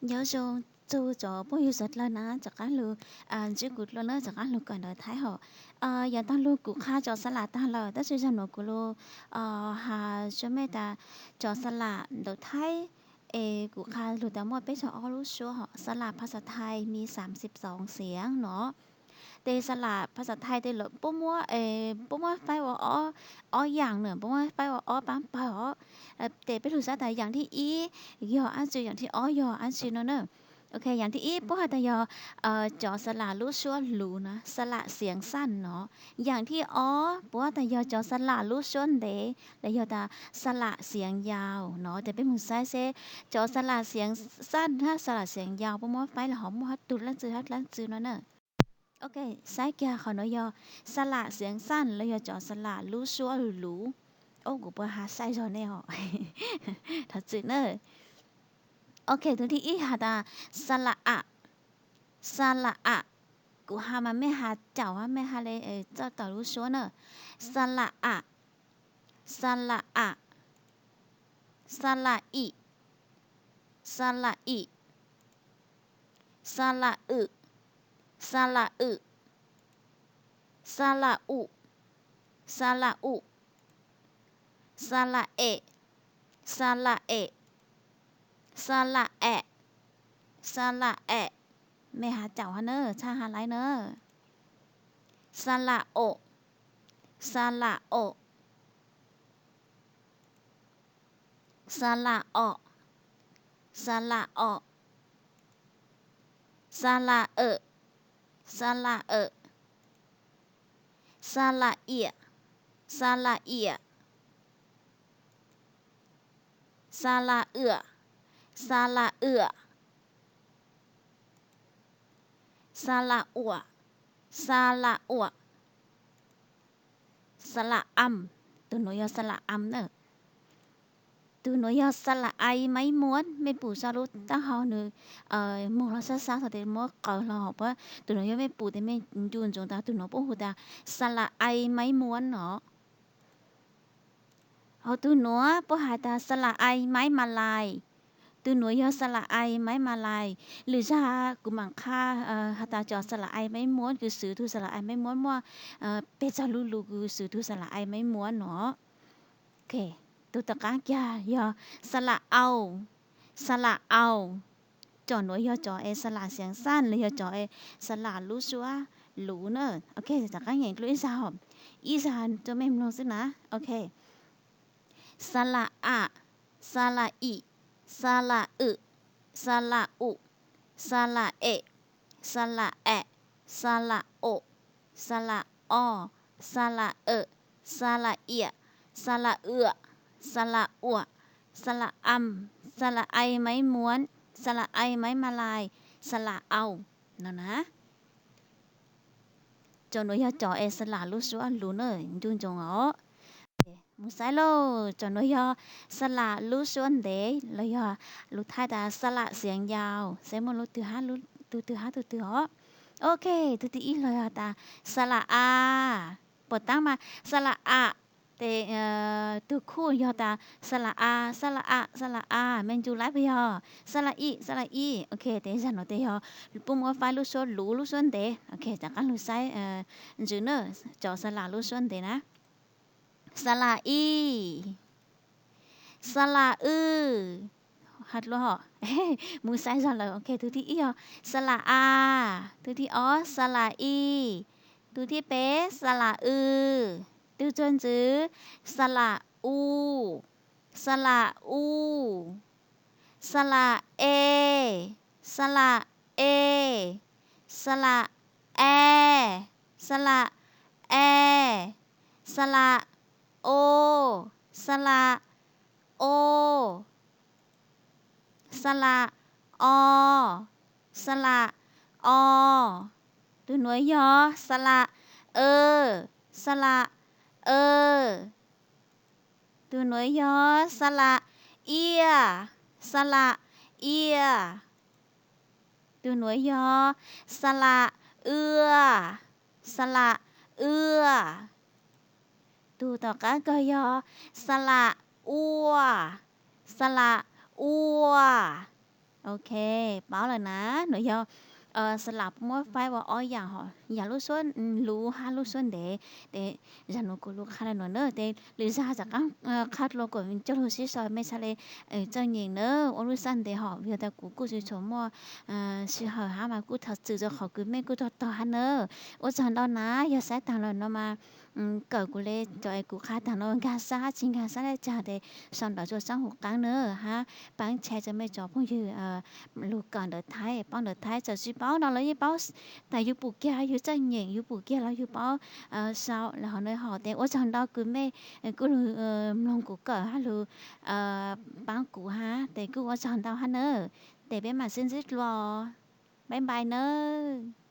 Nyob zoo txug cov phooj ywg sawv dlawg na, rov qaab lug ntsib kuv dlua na, rov qaab lug kawm ntawv Thaib hov. Yav taag lug kuv qha cov xa las taag lawm, tab sis zag nuav kuv lug has rua mej tas cov xa las ntawv Thaib es kuv qha lug tas muaj peb caug ob lub suab hov. สระภาษาไทย มีสามสิบสองเสียง no. Tes xa las phas xas Thaib tes lawv puab muab, puab muab faib ua ob yaam na, puab muab faib ua ob paab pawg os. Tes peb lug saib tas yaam thib ib yog dlaab tsi, yaam thib ob yog dlaab tsi no na. Ok, yaam thib ib puab has tas yog cov xa las lub suab luv na, สระเสียงสั้น no. Yaam thib ob puab has tas yog cov xa las lub suab ntev los yog tas สระเสียงยาว no. Tes peb moog saib seb cov สระเสียงสั้น hab สระเสียงยาว puab muab faib los ho muaj hab tug dlaab tsi hab dlaab tsi no na. Ok, saib kiag qhov nuav yog สระเสียงสั้น los yog cov xa las lub suab luv. Ob, kuv puas has sai zog ne os? Thov txim na. Ok, tug thib ib has tas สระอะ, สระอะ. Kuv has mas mej has caum hab mej has le txawj tawm lub suab na. สระอะ, สระอะ, สระอิ, สระอิ, สระอึ, สระอึ, สระอุ, สระอุ, สระเอะ, สระเอะ, สระแอะ, สระแอะ. Mej has caum hab na, txhaj has laib na. สระโอะ, สระโอะ, สระออก, สระออก, สระเอะ, สระเอะ, สระเอียะ, สระเอียะ, สระเอือ, สระเอือ, สระอ่วะ, สระอ่วะ. สระอำ, tug nuav yog สระอำ na. Tug nuav yog สระไอไม้ม้วน, mej pum sau lub taub hau nwg moog los sab sab tog tes muab qaws hlo hov puab. Tug nuav yog mej pum tes mej ncu ntsoov tas tug nuav puab hu tas สระไอไม้ม้วน no. Hos tug nuav puab has tas สระไอไม้มาลัย. Tug nuav yog สระไอไม้มาลัย. Lwm zag kuv maam qha has tas cov สระไอไม้ม้วน kws swv tug สระไอไม้ม้วน muaj peg tsawg lub lus kws swv tug สระไอไม้ม้วน no. Ok, tug tom qaab kiag yog สระเอา, สระเอา. Cov nuav yog cov es สระเสียงสั้น los yog cov es xa las lub suab luv na. Ok, tom qaab nyeem dlua ib zag, ib zag rua mej mloog xwb na. Ok. สระอะ, สระอิ, สระอึ, สระอุ, สระเอะ, สระแอะ, สระโอะ, สระออ, สระเอะ, สระเอียะ, สระเอือ, สระอ่วะ, สระอำ, สระไอไม้ม้วน, สระไอไม้มาลาย, สระเอา no na. Cov nuav yog cov es xa las lub suab luv na, ncu ntsoov os. Moog saib lauj, cov nuav yog xa las lub suab ntev los yog lus Thaib tas สระเสียงยาว, saib muaj lub twg hab tug twg os. Ok, tug thib ib los yog tas สระอา. Puas taab mas สระอะ tes tug khuj yog tas สระอา, สระอะ, สระอา, mej ncu laib puas yog สระอิ, สระอิ. Ok, tes zag nuav tes yog puab muab faib lub suab luv lub suab ntev. Ok, rov qaab lug saib ntsws na, cov xa las lub suab ntev na. สระอี, สระอือ. Has dlua hov, moog saib zog lawm. Ok, tug thib ib yog สระอา, tug thib ob สระอี, tug thib peb สระอือ, tug txuag ntsws สระอู, สระอู, สระเอ, สระเอ, สระแอ, สระแอ, สระโอ, สระโอ, สระออ, สระออ. Tug nuav yog สระเอ, สระเอ. Tug nuav yog สระเอี้ย, สระเอี้ย. Tug nuav yog สระเอื้อ, สระเอื้อ. Tug tom qaab kawg yog สระอ้ว, สระอ้ว. Ok, paub lawm na, nws yog xa las muab faib ua ob yam hom, yam lub suab luv hab lub suab ntev. Ces zag nuav kuv lug qha le nuav na, ces lwm zag rov qaab qha dlua kuas coj lug sib sau mej txhaj le txawj nyeem na, ua lub xab ntev hom, yog tas kuv kuj tsis tshua muaj sij hawm hab mas kuj thov txim rua qhov kws mej kuj tog tog hab na. Ua tsaug ntau na, yog saib taag lawm no mas kawm kuv le cov es kuv qha taag no nkag sab hab tsis nkag sab le caag tes sau ntawv rua saab huv qaab na hab paab tshai rua mej cov phooj ywg lug kawm ntawv Thaib, paub ntawv Thaib, txawm tsis paub no los yeej paub tas yug pum kiag yug txawj nyeem, yug pum kiag los yug paub sau le hov na. Hov tes ua tsaug ntau kws mej kuj lug mloog kuv kawm hab lug paab kuv hab, tes kuj ua tsaug ntau hab na. Tes peb mam sib ntsib dlua, bye bye nawb.